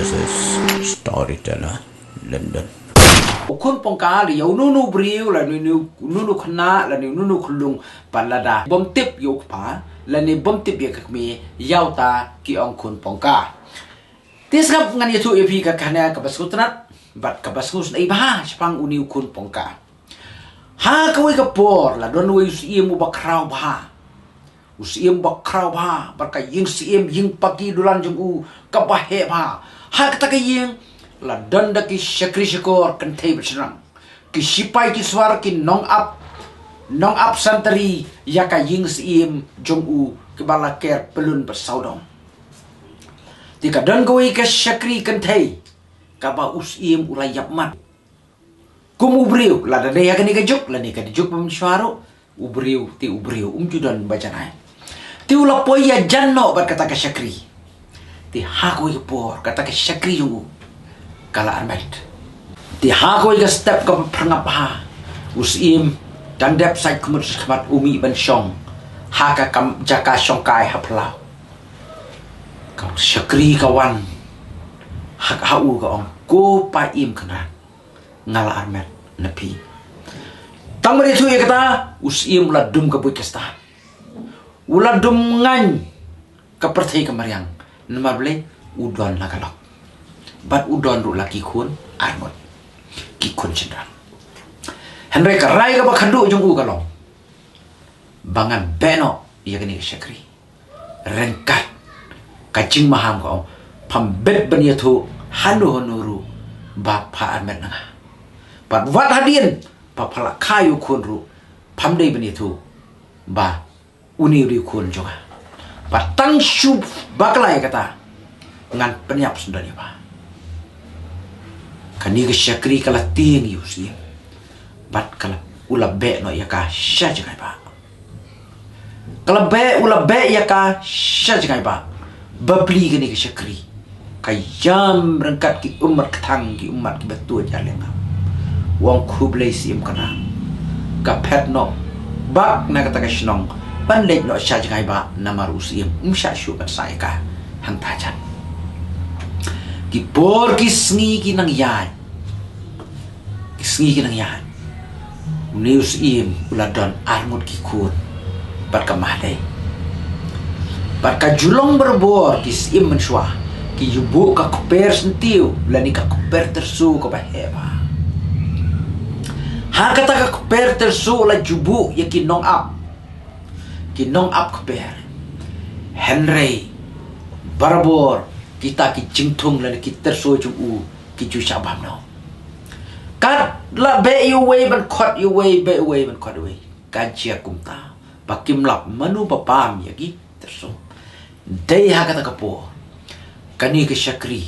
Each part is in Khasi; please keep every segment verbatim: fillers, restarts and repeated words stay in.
Storyteller London. U khun pongka la ïa u nunu briew la nunu nunu khynnah la nunu khyllung, pat lada bym tip ïa u kpa lane bym tip ïa ka kmie, ïa uta ki ong khun pongka. Te sngap ngan ïathuh ïa phi ka khana kaba sngewtynnat bad kaba sngewsynei bha shaphang une u khun pongka. Ha kawei ka por la don uwei u syiem uba khraw bha. U syiem ba khraw bha, bad ka ïing syiem ïing paki dulan jong u kaba heh bha. Ha kata ka ïing la don da ki shakri shakor kynthei bad shynrang, ki shipai ki swar, ki nongap nongap santri ïa ka ïing syiem jong u kiba la ker pyllun bad sawdong. Te ka don kawei ka shakri kynthei kaba u syiem u la ïap mat. Kum u briew, lada dei ha kane ka juk lane ka juk ba mynshuwa ruh, u briew te u briew, um ju don ba janai. Te u la poi ïajan noh bad kata ka shakri. Te ha kawei ka por kata ka shakri jong u ka la armet. Te ha kawei ka step kaba pyrngap bha, u syiem dang dep sait khmut sait khmat, u mih ban shong ha ka kam jaka shong kai ha phyllaw. Ka shakri ka wan ha, ha u ka ong, "Ko pa im kynrad, nga la armet na phi." Tang ba dei thuh ïa kata, u syiem u la dum ka buit ka stad, u la dum ngaiñ ka pyrthei ka mariang. Namar balei? U don la ka lok bad u don ruh la ki khun arngut, ki khun shynrang. Hynrei ka rai kaba khadduh jong u ka long ba ngan beh noh ïa kane ka shakri. Ryngkat ka jingmaham ka ong, pham bit ban ïathuh hano hano ruh ba pha armet na nga. Bad wat hadien ba pha la kha ïa u khun ruh, pham dei ban ïathuh ba une u dei u khun jong nga. Bad tang shu bakla ïa kata, ngan pynïap syndon ïa pha. Kane ka shakri ka la tieng ïa u syiem bad ka la, u la beh noh ïa ka sha jngai bah. Ka la beh, u la beh ïa ka sha jngai bah. Bapli kane ka shakri ka ïam ryngkat ki ummat kthang, ki ummat kiba tuid arliang ngam. U ong, "Khublei syiem kynrad, ka phet noh bak na kata ka shnong ban leit noh sha jngai bah, namar u syiem um shah shuh ban sah ïa ka hangta jan." Ki por ki sngi ki nang ïaid, ki sngi ki nang ïaid. Une u syiem u la don arngut ki khun bad ka mahdei. Bad ka ju long barabor ki syiem mynshuwa ki ju buh ka kper syntiew lane ka kper tyrso kaba heh bha. Ha kata ka kper tyrso la ju buh ïa ki nongap, ki nongap kper. Hynrei barabor kita ki jingthung lane ki tyrso jong u ki ju shah bam noh. Kat la beh ïa uwei ban khot ïa uwei, beh uwei ban khot uwei, ka jia kumta ba kim lap mano ba bam ïa ki tyrso. Dei ha kata ka por kane ka shakri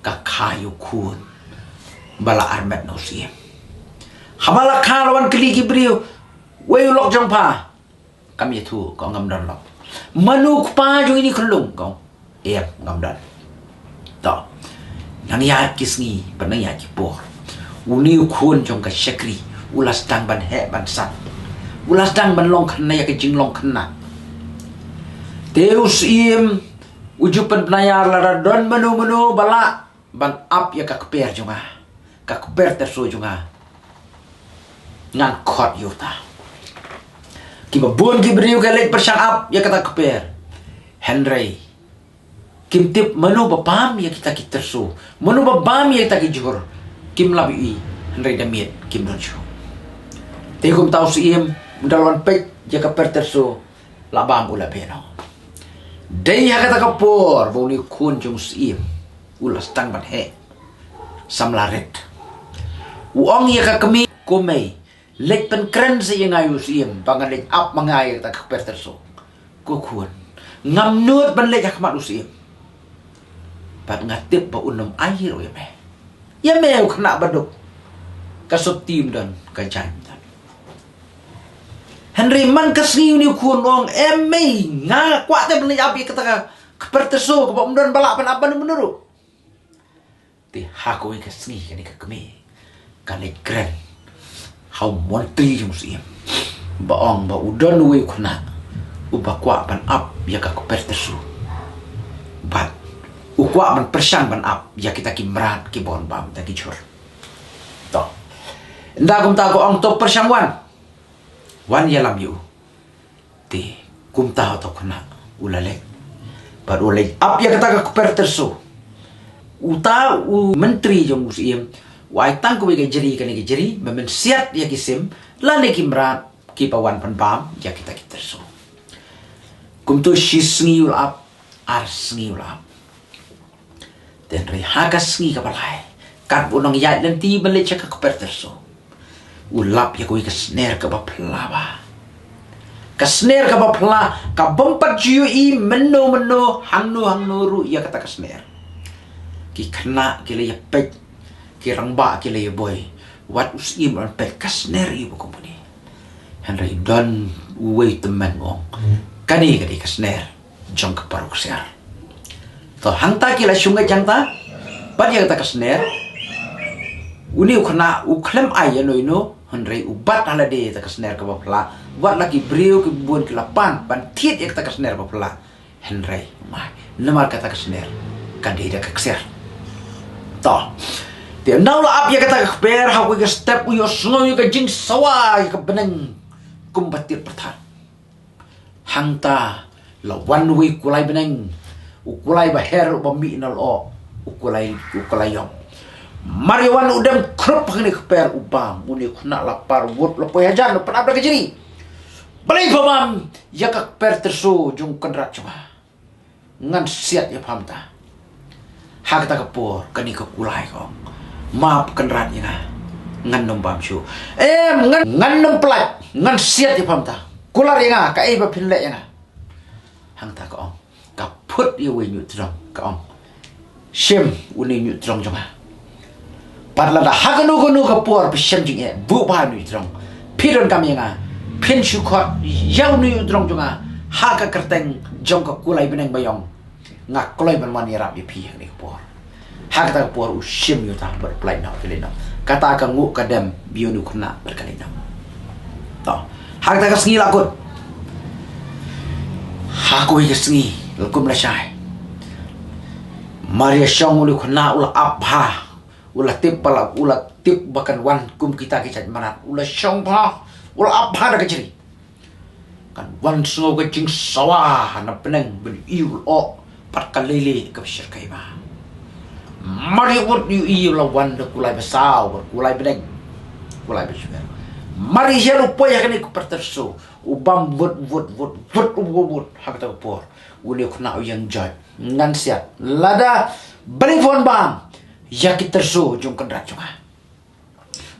ka kha ïa u khun ba la armet na u syiem. Haba la kha la wan kylli ki briew, "Wei u lok jong pha?" Kam ïathuh, ka ong, "Ngam don lok." "Mano u kpa jong ine i khyllung?" Ka ong, "Em, ngam don." To, nang ïaid ki sngi bad nang ïaid ki por, une u khun jong ka shakri u la sdang ban heh ban sat, u la sdang ban long khynnah ïa ka jinglong khynnah. Te u syiem u ju pynbna ïa lada don mano mano ba lah ban ap ïa ka kper jong nga, ka kper tyrso jong nga, ngan khot ïa uta. Kiba bun ki briew ki leit pyrshang ap ïa kata ka kper, hynrei kim tip mano ba bam ïa kita ki tyrso, mano ba bam ïa kita ki jhur. Kim lap ïohi, hynrei da miet kim don shuh. Te kumta u syiem u dang wan peit ïa ka kper tyrso, la bam u la beh noh. Dei ha kata ka por ba une u khun jong u syiem u la sdang ban heh samla rit. U ong ïa ka kmie, "Ko mei, leit pynkren sa ïa nga ïa u syiem ba ngan leit ap ma nga ïa kata ka kper tyrso." "Ko khun, ngam nud ban leit ha khmat u syiem. Bad nga tip ba un ym ai hi ruh ïa me. Ïa me u khynnah ba duk, ka sopti ym don, ka jaiñ ym don." Hynrei man ka sngi une u khun u ong, "Em mei, nga kwah te ban leit ap ïa kata ka kper tyrso kaba ym don ba lah ban ap ban ym don ruh." Te ha kawei ka sngi kane ka kmie ka leit kren ha u montri jong u syiem ba ong ba u don uwei u khynnah uba kwah ban ap ïa ka kper tyrso. Bad U kwah ban pyrshang ban ap ïa kita ki mrad ki ba wan bam da ki jhur. To. Ynda kumta ka ong to pyrshang wan. Wan ïalam ïa u. Te kumta ha u khynnah u la leit. Bad u leit ap ïa kata ka kper tyrso. Uta u myntri jong u Syiem u ai tang kawei ka jri, kane ka jri ba men siat ïa ki sim lane ki mrad ki ba wan pynbam ïa kita ki tyrso. Kumto shi sngi u la ap, ar sngi u la ap. Te hynrei ha ka sngi kaba lai, katba u nongïaid lynti ban leit sha ka kper tyrso, u lap ïa kawei ka sner kaba phylla bha. Ka sner kaba phylla, ka bym pat ju ïohi mynno mynno, hangno hangno ruh ïa kata ka sner. Ki khynnah ki la ïa peit, ki rangbah ki la ïa boi, wat u Syiem u la peit ka sner aïu ba kum kane. Hynrei don uwei u tymmen u ong, kane ka dei ka sner jong ka paruk siar. To hangta ki la shong hangta, bad ïa kata ka sner, une u khynnah u khlem ai ïa no ïa no, hynrei u bat ha lade ïa kata ka sner kaba phylla, wat la ki briew ki bun ki la pan ban thied ïa kata ka sner ba phylla. Hynrei, mai, namar kata ka sner ka dei da ka ksiar. To. Te ynda u la ap ïa kata ka kper, ha kawei ka step u ïohsngew ïa ka jingsawa ïa ka bneng kumba tied pyrthat. Hangta la wan uwei u kulai bneng, u kulai ba her, uba mih na lyoh, u kulai, u kulai ïong. Mar ïa wan u dem khrup ha kane ka kper u bam, une u khynnah la par wut, la poi hajan, la pynap da ka jri. Balei pha bam ïa ka kper tyrso jong u kynrad jong nga? Ngan siat ïa pha mynta. Ha kata ka por kane ka kulai ka ong, map kynrad ïa nga, ngan nym bam shuh. Em, ngan, ngan nym pyllait, ngan siat ïa pha mynta. Kular ïa nga, kaei ba phin leh ïa nga? Hangta ka ong, ka phut ïa uwei u hynñiewtrong ka ong, shim une u hynñiewtrong jong nga. Bad lada ha kano kano ka por phi shem jingeh, buh bha une u hynñiewtrong, phi donkam ïa nga, phin shu khot ïa une u hynñiewtrong jong nga ha ka kyrteng jong ka kulai bneng ba ïong. Nga kloi ban wan ïarap ïa phi ha kane ka por. Ha kata ka por u shim ïa uta bad u pyllait noh, u pyllait noh. Kata ka nguh ka dem ïa une u khynnah bad ka leit noh. To, ha kata ka sngi la kut. Ha kawei ka sngi la kum lashai, mar ïa shong une u khynnah u la ap bha. U la tip ba la, u la tip ba kan wan kum kita ki jait mrad. U la shong bha, u la ap bha da ka jri. Kan wan sngew ka jingsawa na bneng, ban ïoh lyoh bad ka leilieh kaba shyrkhei bha. Mar ïa wut ïohi la wan da kulai basaw bad kulai bneng, kulai bashmer. Mar ïa u poi ha kane ka kper tyrso, u bam wut wut wut wut wut wut wut ha kata ka por. Une u khynnah u ïeng joit, ngan siat. Lada balei pha wan bam ïa ki tyrso jong u kynrad jong nga?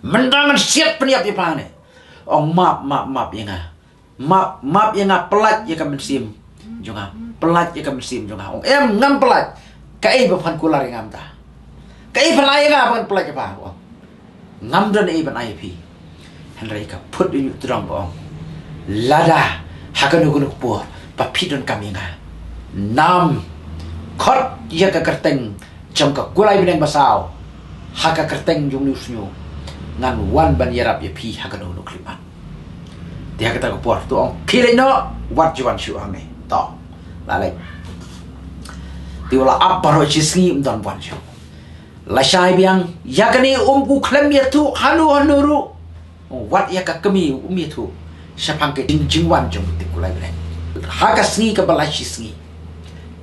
Mynta ngan siat pynïap ïa pha hangne. Ong map, map, map ïa nga. Map, map ïa nga, pyllait ïa ka mynsiem jong nga. Pyllait ïa ka mynsiem jong nga. Ong em, ngam pyllait. Kaei ba phan kular ïa nga mynta? Kaei phan ai ïa nga ba ngan pyllait ïa pha? Ong ngam don ei ban ai ïa phi. Hynrei ka phut ïa u hynñiewtrong ka ong, lada ha kano kano ka por ba phi donkam ïa nga, nam khot ïa ka kyrteng jong ka kulai bneng basaw ha ka kyrteng jong une u shñiuh, ngan wan ban ïarap ïa phi ha kano kano ka khyllipmat. Te ha kata ka por u ong, phi leit noh, wat ju wan shuh hangne. To, la leit. Te u la ap baroh shi sngi ym don wan shuh. Lashai biang, ïa kane um, u khlem ïathuh hano hano ruh. Wat ïa ka kmie um ïathuh shaphang ka jing, jingwan jong kata ka kulai bneng. Ha ka sngi kaba lai shi sngi,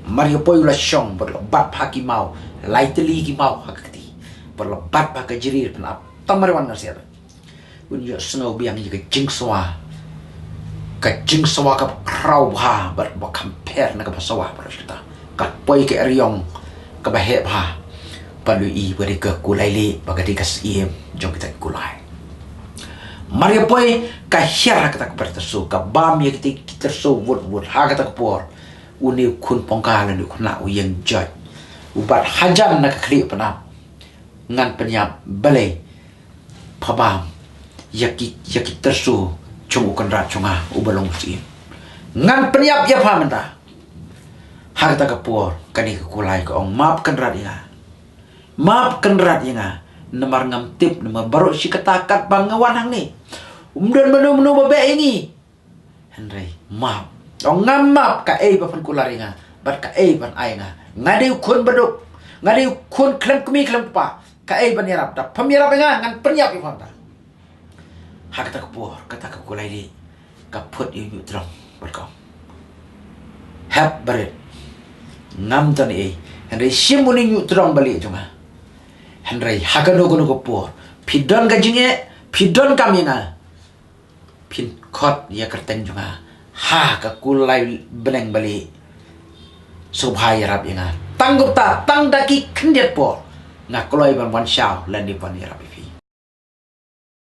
mar ïa poi u la shong bad la bat bha ki maw, lai tylli ki maw ha ka kti, bad la bat bha ka jri pynap. Tang mar ïa wan ngan siat. Un ïohsngew biang ïa ka jingsawa, ka jingsawa kaba khraw bha bad ba kham pher na kaba sawa baroh shi katta. Ka poi ka eriong kaba heh bha. Bad u ïohi ba dei ka kulai lieh, ba ka dei ka syiem jong kita ki kulai. Mar ïa poi ka hiar ha kata ka kper tyrso, ka bam ïa kita ki tyrso wut wut. Ha kata ka por une u khun pongkal, une u khynnah u ïeng joit, u bat hajan na ka khlieh pynap. Ngan pynïap, balei pha bam ïa ki, ïa ki tyrso jong u kynrad jong nga uba long u syiem? Ngan pynïap ïa pha mynta. Ha kata ka por kane ka kulai ka ong, map kynrad ïa nga. Map kynrad ïa nga. Namar ngam tip, namar baroh shi katta katba nga wan hangne, um don mano mano ba beh ïa ngi. Hynrei map. Ong ngam map, kaei ba phan kular ïa nga? Bad kaei ban ai nga? Nga dei u khun baduk, nga dei u khun khlem kmie khlem kpa. Kaei ban ïarap? Da phim ïarap ïa nga, ngan pynïap ïa pha mynta. Ha kata ka por kata ka kulai lieh ka phut ïa u hynñiewtrong bad ka ong, hep barit, ngam don ei, hynrei shim une u hynñiewtrong balieh jong nga. Hynrei ha kano kano ka por phi don ka jingeh, phi donkam ïa nga, phin khot ïa ka kyrteng jong nga ha ka kulai bneng balieh. Sngewbha ïarap ïa nga. Tang kumta, tang da ki khyndiat por nga kloi ban wan shaw lane ban ïarap ïa phi.